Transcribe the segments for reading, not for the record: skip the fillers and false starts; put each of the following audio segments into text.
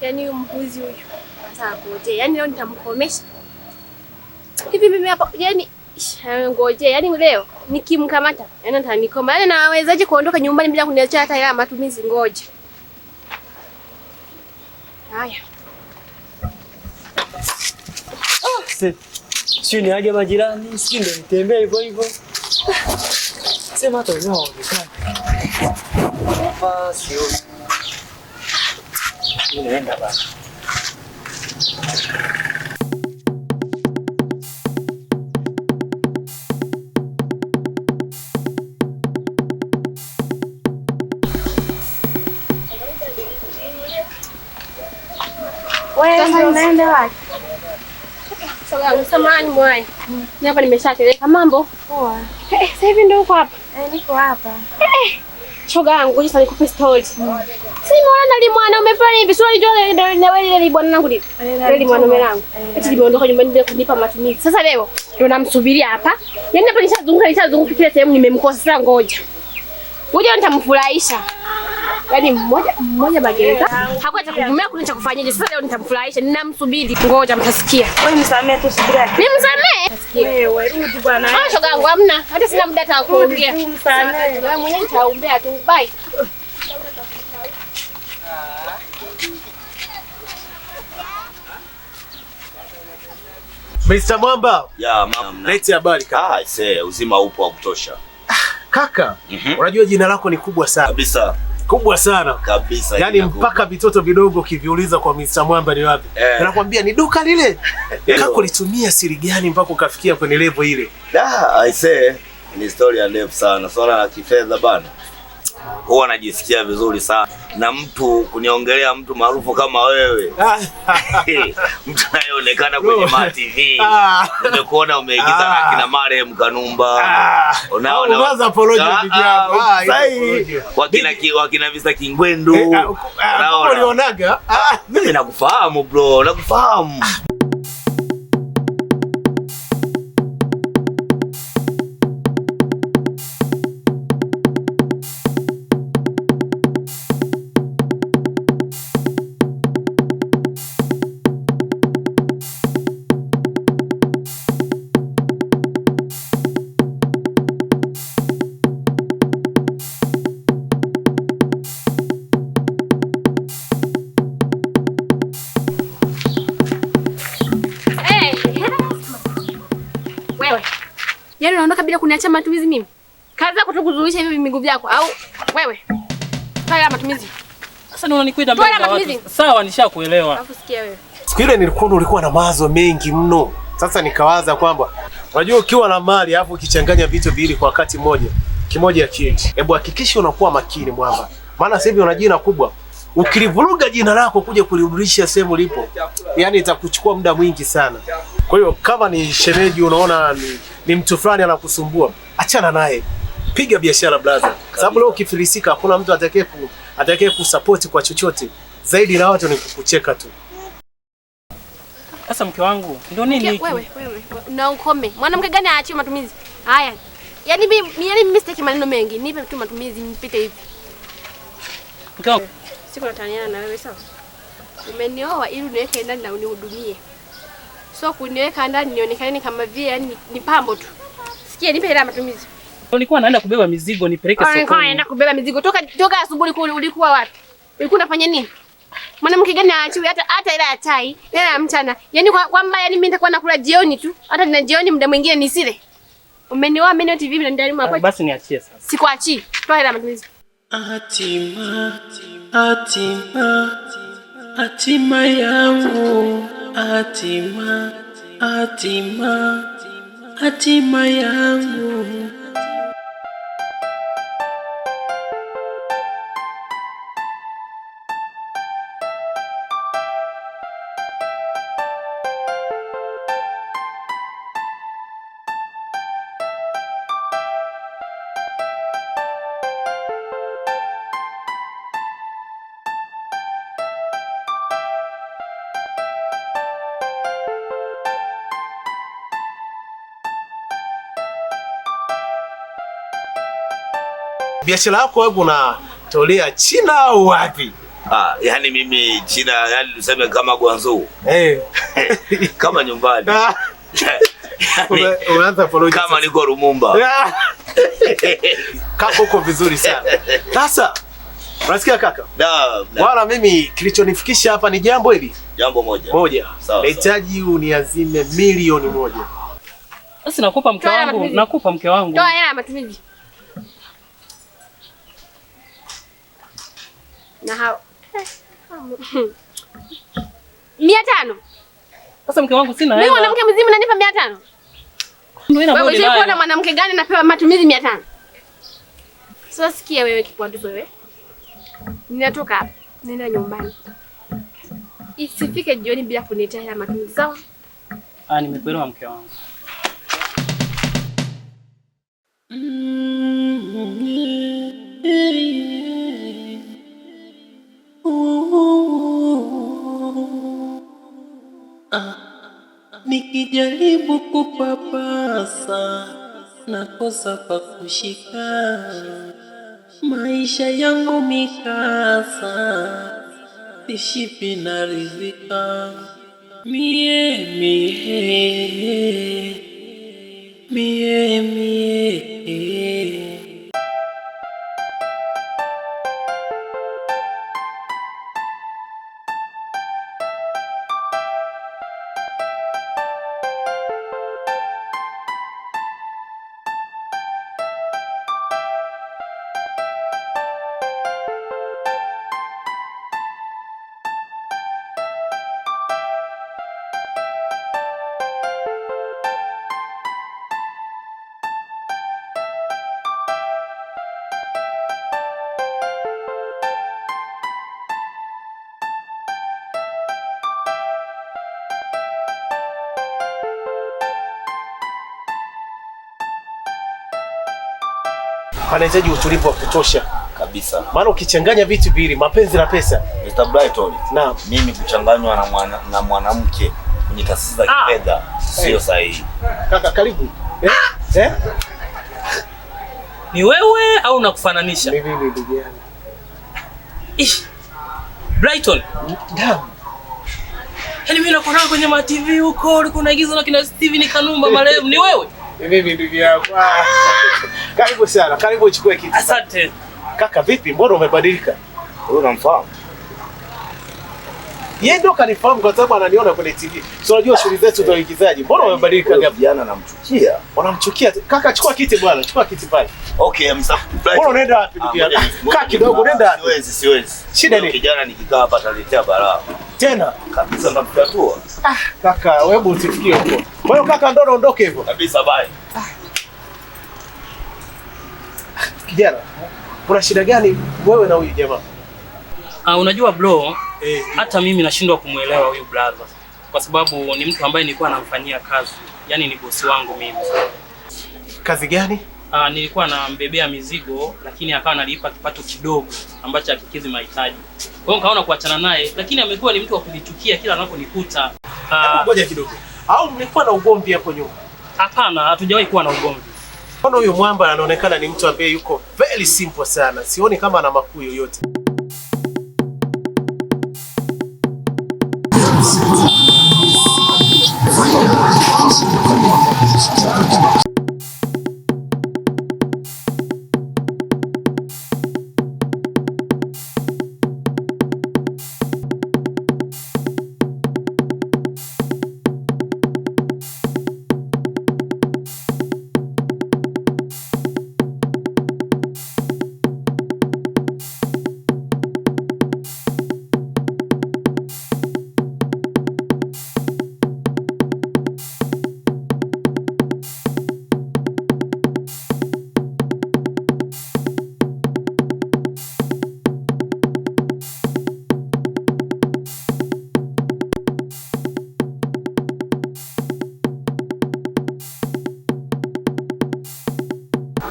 Yaani huyu mpuzi huyu. Sasa ngoje. Yaani leo nitamkomesha. Hivi mimi hapa yaani ngoje. Yaani leo nikimkamata, yaani atanikoma. Yaani nawezaje kuondoka nyumbani bila kuniachia hata hela matumizi? Ngoje. Haya. Sio niage majirani, sio ndio nitembee hivyo hivyo. Sema hata wenyewe hawaonekani. Hapa sio. Mimi naenda bana. Wewe unaenda wapi? Shoga, samahani mwai. Mimi hapa nimeshateleka mambo. Poa. Eh, sasa hivi ndio uko hapa? Eh, niko hapa. Eh, shoga yangu, ngoja sasa nikupe story. Si nimeona na limwanaume fulani hivi, sio unajua ndio na wewe ile bwana langu lile. Ile mwanaume langu. Eti limeondoka nyumbani bila kunipa matumizi. Sasa leo ndio namsubiria hapa. Yaani hapa nishazunguka kila sehemu nimemkosa. Sasa ngoja. Ngoja nitamfurahisha. Yaani mmoja mmoja magereza. Hakuwa cha kuvumia kuna cha kufanyaje. Sasa leo nitamfurahisha, ninamsubiri. Ngoja mtasikia. Wewe msamee tu subira. Nimsamee? Wewe rudi bwana. Ah, shoga yangu hamna. Hata sina muda hata kuongea. Msamee. Wewe mwenyewe nitaombea tu. Bye. Mr. Mwamba. Ya, mama. Leti habari kaka. Ah, see, uzima upo wa kutosha. Kaka, unajua jina lako ni kubwa sana. Kabisa. Kubwa sana. Kabisa. Yaani mpaka vitoto vidogo kiviuliza kwa Mr. Mwamba ni wapi? Anakuambia ni duka lile. Kaka, ulitumia siri gani mpaka ukafikia kwenye level ile? Da, I say, ni historia ndefu sana. Swala la kifedha bana. Huwa najisikia vizuri sana na mtu kuniongelea mtu maarufu kama wewe. Mtu anayeonekana kwenye ma TV. Nimekuona umeigiza na kina Marehemu Kanumba. Unaona unaanza porojo ndugu yangu. Wakina Visa Kingwendu. Unaona ulionaga? Mimi nakufahamu bro, nakufahamu. Yaani unaondoka bila kuniacha matumizi mimi? Kazi yako tu kuzuisha hivi miguu vyako au wewe? Haya matumizi. Sasa ndio unanikwenda mbele za watu. Sawa, nishakuelewa. Alafu sikia wewe. Siku ile nilikuwa ulikuwa na mawazo mengi mno. Sasa nikawaza kwamba unajua ukiwa na mali alafu ukichanganya vitu viwili kwa wakati mmoja, kimoja kiendi. Hebu hakikisha unakuwa makini Mwamba. Maana sasa hivi una jina kubwa. Ukilivuruga jina lako kuja kulirudisha sehemu ulipo, yani itakuchukua muda mwingi sana. Kwa hiyo kama ni shemeji unaona ni mtu fulani anakusumbua, achana naye. Piga biashara brother. Sababu leo ukifilisika hakuna mtu atakaye kusupport kwa chochote. Zaidi na watu ni kukucheka tu. Sasa mke wangu, ndio nini hiki? Wewe na ukome. Mwanamke gani aachiwe matumizi? Haya. Yaani mimi sitaki maneno mengi. Nipe tu matumizi nipite hivi. Mke wangu, siku nataniana na wewe sawa? Umenioa ili uniweke ndani na unihudumie. So kuniweka ndani nionekane kama vile yani ni pambo tu. Sikia, nipe hela matumizi. Nilikuwa naenda kubeba mizigo nipeleke sokoni. Nilikuwa naenda kubeba mizigo toka asubuhi. Ulikuwa wapi? Ulikuwa unafanya nini? Mwanamke gani aachiwe hata hela ya chai, hela ya mchana? Yaani kwamba yani mimi nitakuwa nakula jioni tu. Hata nina jioni muda mwingine nisile. Umenioa mimi ni TV na ndani mwako. Basi niachie sasa. Sikuachii. Toa hela matumizi. Hatima, hatima, hatima yangu, hatima, hatima, hatima yangu. Biashara yako wewe unatolea China au wapi? Ah, yani mimi China, yani tuseme kama Guangzhou. Eh. Kama nyumbani. Yani, Unaanza porojo. Kama niko Lumumba. Kaka uko vizuri sana. Sasa unasikia kaka? Da. Wala mimi kilichonifikisha hapa ni jambo hili. Jambo moja. Moja. Sawa. Nahitaji uniazime 1,000,000. Sasa nakupa mke wangu, nakupa mke wangu. Toa hela ya matumizi. Na hao 500. Sasa mke wangu sina hela. Mimi mwanamke mzima nanipa 500. Ndio ina Wewe unaona mwanamke gani anapewa matumizi 500? Sasa sikia wewe kikwanduzo wewe. Ninatoka hapa, nenda nyumbani. Isifike jioni bila kuniletea hela matumizi, sawa? Ah, nimekuelewa mke wangu. Nikijaribu kupapasa nakosa pa kushika, maisha yangu mikasa, sishipi na rizika. Mie mie mie mie. Anahitaji utulivu wa kutosha kabisa. Maana ukichanganya vitu viwili, mapenzi na pesa. Mr. Brighton, naam, mimi kuchanganywa na mwanamke kwenye taasisi za kifedha sio sahihi. Kaka karibu. Eh? Ni wewe au nakufananisha? Mimi ni ndugu yangu. Ish. Brighton. Naam. Yaani mimi nakuona kwenye ma TV huko, ulikuwa unaigiza na kina Steven Kanumba marehemu, ni wewe? Mimi ndugu yangu. Karibu sana, karibu uchukue kiti. Asante. Kaka vipi? Mbona umebadilika? Wewe unamfahamu? Yeye ndo kanifahamu kwa sababu ananiona kwenye TV. So unajua shughuli zetu za uigizaji. Mbona umebadilika ghafla? Vijana namchukia. Wanamchukia. Kaka chukua kiti bwana, chukua kiti pale. Okay, msa. Mbona unaenda wapi ndugu yangu? Kaa kidogo, unaenda wapi? Siwezi. Shida ni kijana nikikaa hapa ataletea balaa. Tena kabisa nitamtatua. Ah, kaka, hebu usifikie huko. Kwa hiyo kaka ndo ondoke hivyo. Kabisa bye. Kijana, kuna shida gani wewe na huyu jamaa? Unajua bro, hata mimi nashindwa kumuelewa huyu brother kwa sababu ni mtu ambaye nilikuwa namfanyia kazi. Yaani ni bosi wangu mimi. Kazi gani? Nilikuwa nambebea mizigo lakini akawa analipa kipato kidogo ambacho hakikizi mahitaji. Kwa hiyo nikaona kuachana naye, lakini amekuwa ni mtu wa kunichukia kila anaponikuta. Ngoja kidogo. Au mlikuwa na ugomvi hapo nyuma? Hapana, hatujawahi kuwa na ugomvi. Mbona huyu mwamba anaonekana ni mtu ambaye yuko very simple sana. Sioni kama ana makuu yoyote.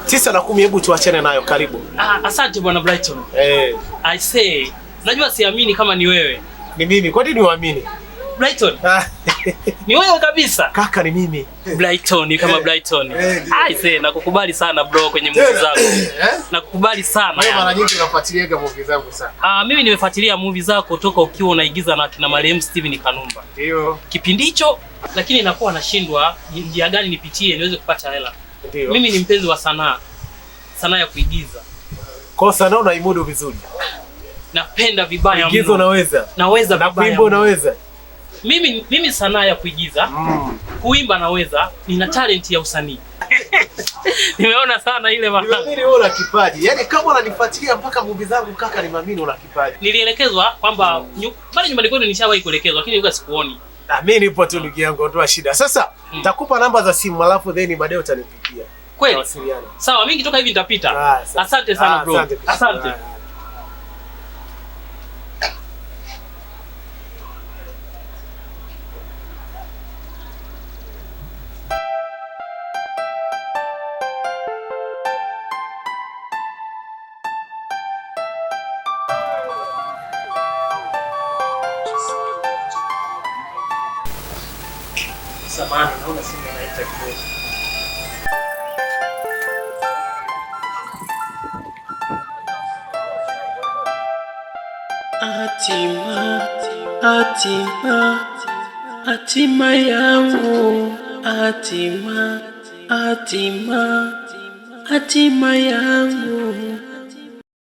Tisa na 10, hebu tuachane nayo. Karibu. Asante bwana Brighton. I say, najua siamini kama ni wewe. Ni mimi. Kwa nini uamini? Brighton. Ni wewe kabisa. Kaka ni mimi. Brighton kama Brighton. Eh, ndio. Aise, nakukubali sana bro kwenye movie zako. Eh? Nakukubali sana. Wewe mara Yani. nyingi unafuatiliaga movie zangu sana. Ah, mimi nimefuatilia movie zako toka ukiwa unaigiza na kina marehemu Steven Kanumba. Ndio. Kipindi hicho lakini nakuwa nashindwa njia gani nipitie niweze kupata hela. Ndio. Mimi ni mpenzi wa sanaa. Sanaa ya kuigiza. Kwa sanaa unaimudu vizuri. Napenda vibaya Kuigiza mno. unaweza. Naweza Na vibaya kuimba mno. unaweza. Mimi sanaa ya kuigiza, kuimba naweza, nina talent ya usanii. Nimeona sana ile mara. Nimeamini wewe una kipaji. Yaani kama unanifuatilia mpaka movie zangu kaka, nimeamini una kipaji. Nilielekezwa kwamba pale nyumbani kwenu nishawahi kuelekezwa lakini nilikuwa sikuoni. Na mimi nipo tu ndugu yangu, ondoa shida. Sasa nitakupa namba za simu alafu then baadaye utanipigia. Kweli? Tutawasiliana. Sawa, mimi nikitoka hivi nitapita. Ah, asante. Asante sana Ah, bro. asante. Asante. Ah, Samahani, naona simu inaita kidogo. Hatima, hatima, hatima yangu, hatima, hatima, hatima yangu.